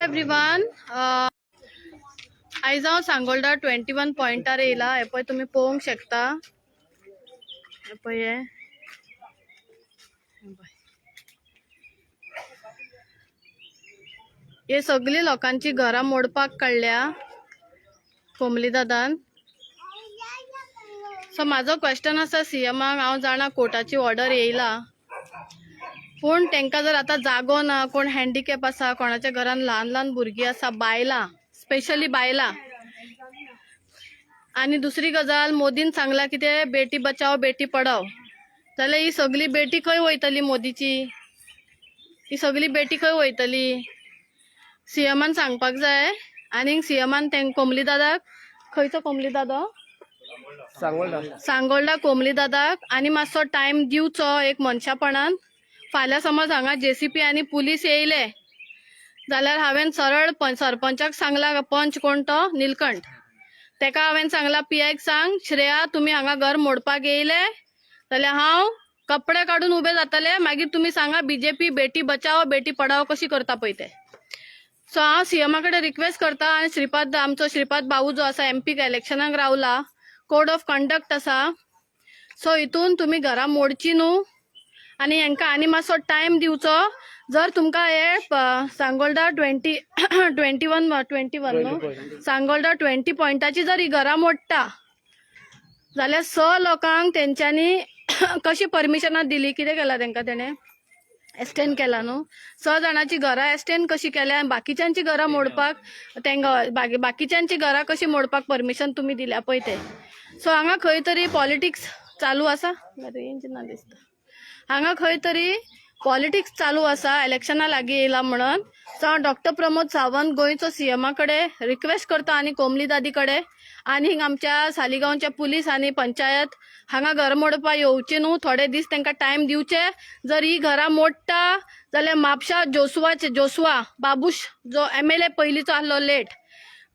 Everyone. आयज हांव सांगोल्डा 21 पॉयंटार येयला. हे पळय, तुमी पळोवंक शकता. हे पळय, हे हे पळय. हे सगळी लोकांची घरां मोडपाक काडल्या कोमली दादान. सो म्हाजो क्वेश्चन आसा सीएमाक. हांव जाणा कोर्टाची ऑर्डर येयला, पूण तांकां जर आतां जागो ना, कोण हँडिकॅप आसा, कोणाच्या घरान ल्हान ल्हान भुरगीं आसा, बायलां, स्पेशली बायलां. आनी दुसरी गजाल, मोदीन सांगला कितें, बेटी बचाव बेटी पढाव. जाल्यार ही सगळी बेटी खंय वयतली मोदीची? ही सगळी बेटी खंय वयतली? सीएमान सांगपाक जाय. आनीक सीएमान तें कोमली दादाक, खंयचो कोमली दादो? सांगोल्डा. सांगोल्डा कोमली दादाक आनी मातसो टायम दिवचो एक मनशापणान. फाल्यां समज हांगा जेसीपी आनी पुलीस येयले जाल्यार हांवें सरळ सरपंचाक सांगला, पंच कोण तो निलकंठ, तेका हांवें सांगला, पीआयक सांग, श्रेया तुमी हांगा घर मोडपाक येयले जाल्यार हांव कपडे काडून उबे जातले. मागीर तुमी सांगा बीजेपी बेटी बचाओ बेटी पढाओ कशी करता पळय ते. सो हांव सीएमा कडेन रिक्वेस्ट करता आनी श्रीपाद, आमचो श्रीपाद भाऊ जो आसा, एमपी इलेक्शनाक रावला, कोड ऑफ कंडक्ट आसा. सो हितून तुमी घरां मोडची न्हू आनी हेंकां आनी मातसो टायम दिवचो. जर तुमकां हे सांगोल्डा 20 21 21 न्हू, सांगोल्डा 20 पॉयंटाची जर ही घरां मोडटा जाल्यार स लोकांक तेंच्यांनी कशी परमिशनां दिली? कितें केलां तेंकां तेणें? एक्सटेंड केला न्हू. स जाणांची घरां एक्सटेंड कशी केल्या आनी बाकीच्यांची घरां मोडपाक तेंकां, बाकीच्यांची घरां कशी मोडपाक परमिशन तुमी दिल्या पळय ते. सो हांगा खंय तरी पॉलिटिक्स चालू आसा. रेंज ना दिसता. हांगा खंय तरी पॉलिटिक्स चालू आसा, इलेक्शना लागीं येयला म्हणून. सो हांव डॉक्टर प्रमोद सावंत गोंयचो सीएमा कडेन रिक्वेस्ट करता आनी कोमली दादी कडेन आनी आमच्या सालिगांवच्या पुलीस आनी पंचायत, हांगा घर मोडपा येवचे न्हू. थोडे दीस तांकां टायम दिवचे. जर ही घरां मोडटा जाल्यार म्हापशा जोसुवाचे, जोसुआ बाबूश जो एमएलए पयलींचो आहलो लेट,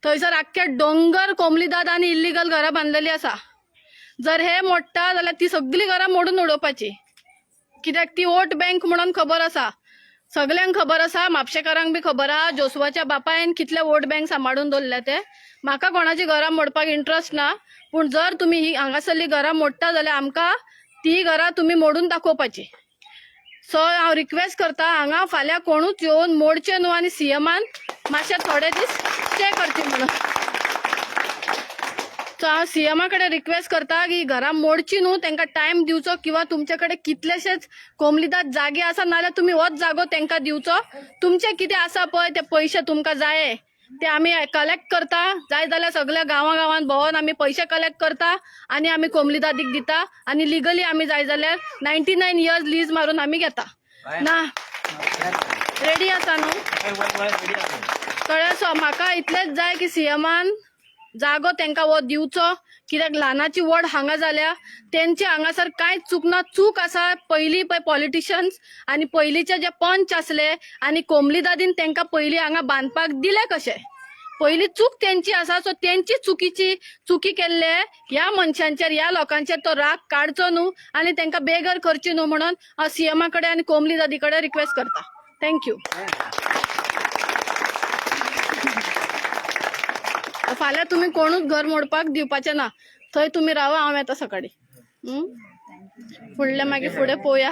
थंयसर आख्खे डोंगर कोमलीदाद आनी इल्लिगल घरां बांदलेली आसा. जर हे मोडटा जाल्यार ती सगळीं घरां मोडून उडोवपाची, कित्याक ती वोट बँक म्हणून खबर आसा, सगल्यांक खबर आसा, म्हापशेकारांक बी खबर आहा जोसुवाच्या बापायन कितले वोट बँक सांबाळून दवरल्या ते. म्हाका कोणाची घरां मोडपाक इंट्रस्ट ना, पूण जर तुमी ही हांगासरली घरां मोडटा जाल्यार आमकां ती घरां तुमी मोडून दाखोवपाची. सो हांव रिक्वेस्ट करता, हांगा फाल्यां कोणूच येवन मोडचे न्हू आनी सीएमान मातशे थोडे दीस स्टे करचे म्हणून. सो हांव सीएमा कडेन रिक्वेस्ट करता की घरां मोडची न्हू, तांकां टायम दिवचो किंवा तुमचे कडेन कितलेशेच कोमलीदाद जागे आसा, नाजाल्यार तुमी होच जागो तांकां दिवचो. तुमचे कितें आसा पळय ते पयशे तुमकां जाये ते आमी कलेक्ट करता. जाय जाल्यार सगल्या गांवा गांवांत भोंवन आमी पयशे कलेक्ट करता आनी आमी कोमलीदादीक दिता आनी लिगली आमी जाय जाल्यार 99 इयर्स लीज मारून आमी घेता. ना रेडी आसा न्हू? कळ्ळें? सो म्हाका इतलेंच जाय की सीएमान जागो तांकां हो दिवचो, कित्याक ल्हानाची व्हड हांगा जाल्या. तेंचे हांगासर कांयच चूक ना. चूक आसा पयलीं पळय पॉलिटिशियन्स आनी पयलींचे जे पंच आसले आनी कोमली दादीन तांकां पयलीं हांगा बांदपाक दिले कशे? पयली चूक तेंची आसा. सो तेंची चुकीची चुकी केल्ले ह्या मनशांचेर, ह्या लोकांचेर तो राग काडचो न्हू आनी तांकां बेघर करची न्हू म्हणून हांव सीएमा कडेन आनी कोमली दादी कडेन रिक्वेस्ट करता. Thank you. फाल्यां तुमी कोणूच घर मोडपाक दिवपाचें ना. थंय तुमी रावा, हांव येता सकाळीं. फुडलें मागीर फुडें पळोवया.